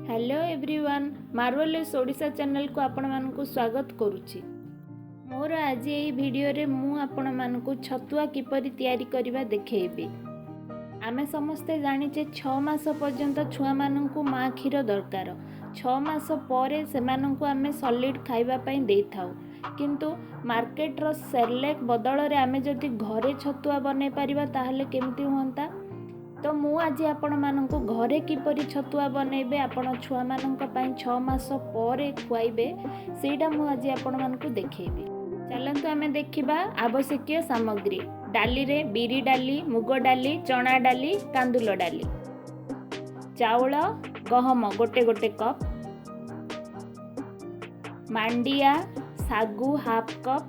Hello everyone, ମାର୍ଭେଲସ୍ Odisha ଚ୍ୟାନେଲକୁ ଆପଣମାନଙ୍କୁ ସ୍ୱାଗତ କରୁଛି। ମୋର ଆଜି ଏହି ଭିଡ଼ିଓରେ ମୁଁ ଆପଣମାନଙ୍କୁ ଛତୁଆ କିପରି ତିଆରି କରିବା ଦେଖେଇବି। ଆମେ ସମସ୍ତେ ଜାଣିଛେ, 6 ମାସ ପର୍ଯ୍ୟନ୍ତ ଛୁଆମାନଙ୍କୁ ମା କ୍ଷୀର ଦରକାର। 6 ମାସ ପରେ ସେମାନଙ୍କୁ ଆମେ ସଲିଡ଼ ଖାଇବା ପାଇଁ ଦେଇଥାଉ। କିନ୍ତୁ ମାର୍କେଟର ସେର୍ଲେକ୍ ବଦଳରେ ଆମେ ଯଦି ଘରେ ଛତୁଆ ବନେଇ ପାରିବା, ତାହେଲେ କେମିତି ହୁଅନ୍ତା? ତ ମୁଁ ଆଜି ଆପଣମାନଙ୍କୁ ଘରେ କିପରି ଛତୁଆ ବନେଇବେ, ଆପଣ ଛୁଆମାନଙ୍କ ପାଇଁ 6 ମାସ ପରେ ଖୁଆଇବେ, ସେଇଟା ମୁଁ ଆଜି ଆପଣମାନଙ୍କୁ ଦେଖେଇବି। ଚାଲନ୍ତୁ ଆମେ ଦେଖିବା ଆବଶ୍ୟକୀୟ ସାମଗ୍ରୀ। ଡାଲିରେ ବିରି ଡାଲି, ମୁଗ ଡାଲି, ଚଣା ଡାଲି, କାନ୍ଦୁଲ ଡାଲି, ଚାଉଳ, ଗହମ ଗୋଟେ ଗୋଟେ କପ୍, ମାଣ୍ଡିଆ, ଶାଗୁ ହାଫ୍ କପ୍,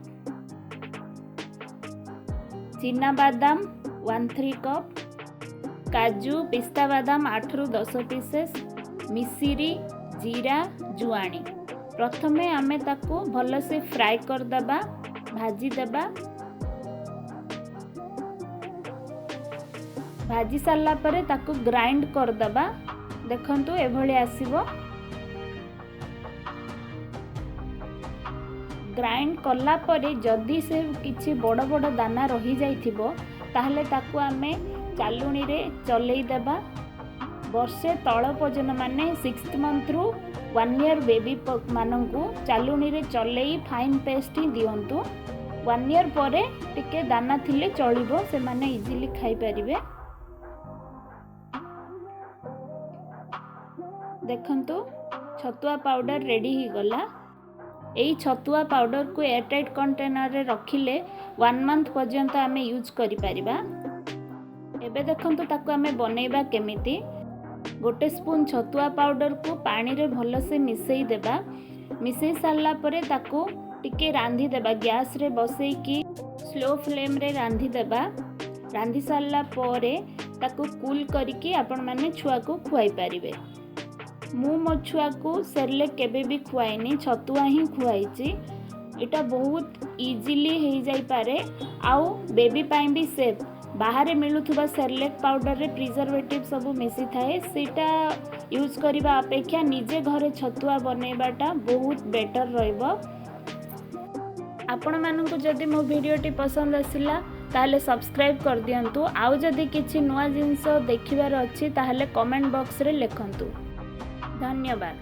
ଚିନାବାଦାମ 1/3 କପ୍, କାଜୁ, ପିସ୍ତା ବାଦାମ 8ରୁ 10 ପିସେସ୍, ମିସିରି, ଜିରା, ଜୁଆଣି। ପ୍ରଥମେ ଆମେ ତାକୁ ଭଲସେ ଫ୍ରାଏ କରିଦେବା, ଭାଜିଦେବା। ଭାଜି ସାରିଲା ପରେ ତାକୁ ଗ୍ରାଇଣ୍ଡ କରିଦେବା। ଦେଖନ୍ତୁ, ଏଭଳି ଆସିବ। ଗ୍ରାଇଣ୍ଡ କଲା ପରେ ଯଦି ସେ କିଛି ବଡ଼ ବଡ଼ ଦାନା ରହିଯାଇଥିବ, ତାହେଲେ ତାକୁ ଆମେ ଚାଲୁଣିରେ ଚଲେଇ ଦେବା। ବର୍ଷେ ତଳ ପର୍ଯ୍ୟନ୍ତ, ମାନେ 6th ମନ୍ଥରୁ 1 ଇୟର୍ ବେବି ମାନଙ୍କୁ ଚାଲୁଣିରେ ଚଲେଇ ଫାଇନ୍ ପେଷ୍ଟ ହିଁ ଦିଅନ୍ତୁ। 1 ଇୟର୍ ପରେ ଟିକେ ଦାନା ଥିଲେ ଚଳିବ, ସେମାନେ ଇଜିଲି ଖାଇପାରିବେ। ଦେଖନ୍ତୁ, ଛତୁଆ ପାଉଡ଼ର ରେଡ଼ି ହେଇଗଲା। ଏଇ ଛତୁଆ ପାଉଡ଼ରକୁ ଏୟାରଟାଇଟ୍ କଣ୍ଟେନରରେ ରଖିଲେ 1 ମନ୍ଥ ପର୍ଯ୍ୟନ୍ତ ଆମେ ୟୁଜ୍ କରିପାରିବା। ଏବେ ଦେଖନ୍ତୁ, ତାକୁ ଆମେ ବନେଇବା କେମିତି। ଗୋଟେ ସ୍ପୁନ୍ ଛତୁଆ ପାଉଡ଼ରକୁ ପାଣିରେ ଭଲସେ ମିଶାଇ ଦେବା। ମିଶାଇ ସାରିଲା ପରେ ତାକୁ ଟିକେ ରାନ୍ଧିଦେବା। ଗ୍ୟାସ୍ରେ ବସେଇକି ସ୍ଲୋ ଫ୍ଲେମ୍ରେ ରାନ୍ଧିଦେବା। ରାନ୍ଧି ସାରିଲା ପରେ ତାକୁ କୁଲ୍ କରିକି ଆପଣମାନେ ଛୁଆକୁ ଖୁଆଇ ପାରିବେ। ମୁଁ ମୋ ଛୁଆକୁ ସେର୍ଲେକ୍ କେବେ ବି ଖୁଆଇନି, ଛତୁଆ ହିଁ ଖୁଆଇଛି। ଏଇଟା ବହୁତ ଇଜିଲି ହେଇଯାଇପାରେ ଆଉ ବେବି ପାଇଁ ବି ସେଫ୍। ବାହାରେ ମିଳୁଥିବା ସେର୍ଲେକ୍ ପାଉଡ଼ରରେ ପ୍ରିଜର୍ଭେଟିଭ୍ ସବୁ ମିଶିଥାଏ। ସେଇଟା ୟୁଜ୍ କରିବା ଅପେକ୍ଷା ନିଜେ ଘରେ ଛତୁଆ ବନେଇବାଟା ବହୁତ ବେଟର୍ ରହିବ। ଆପଣମାନଙ୍କୁ ଯଦି ମୋ ଭିଡ଼ିଓଟି ପସନ୍ଦ ଆସିଲା, ତାହେଲେ ସବସ୍କ୍ରାଇବ୍ କରିଦିଅନ୍ତୁ। ଆଉ ଯଦି କିଛି ନୂଆ ଜିନିଷ ଦେଖିବାର ଅଛି, ତାହେଲେ କମେଣ୍ଟ ବକ୍ସରେ ଲେଖନ୍ତୁ। ଧନ୍ୟବାଦ।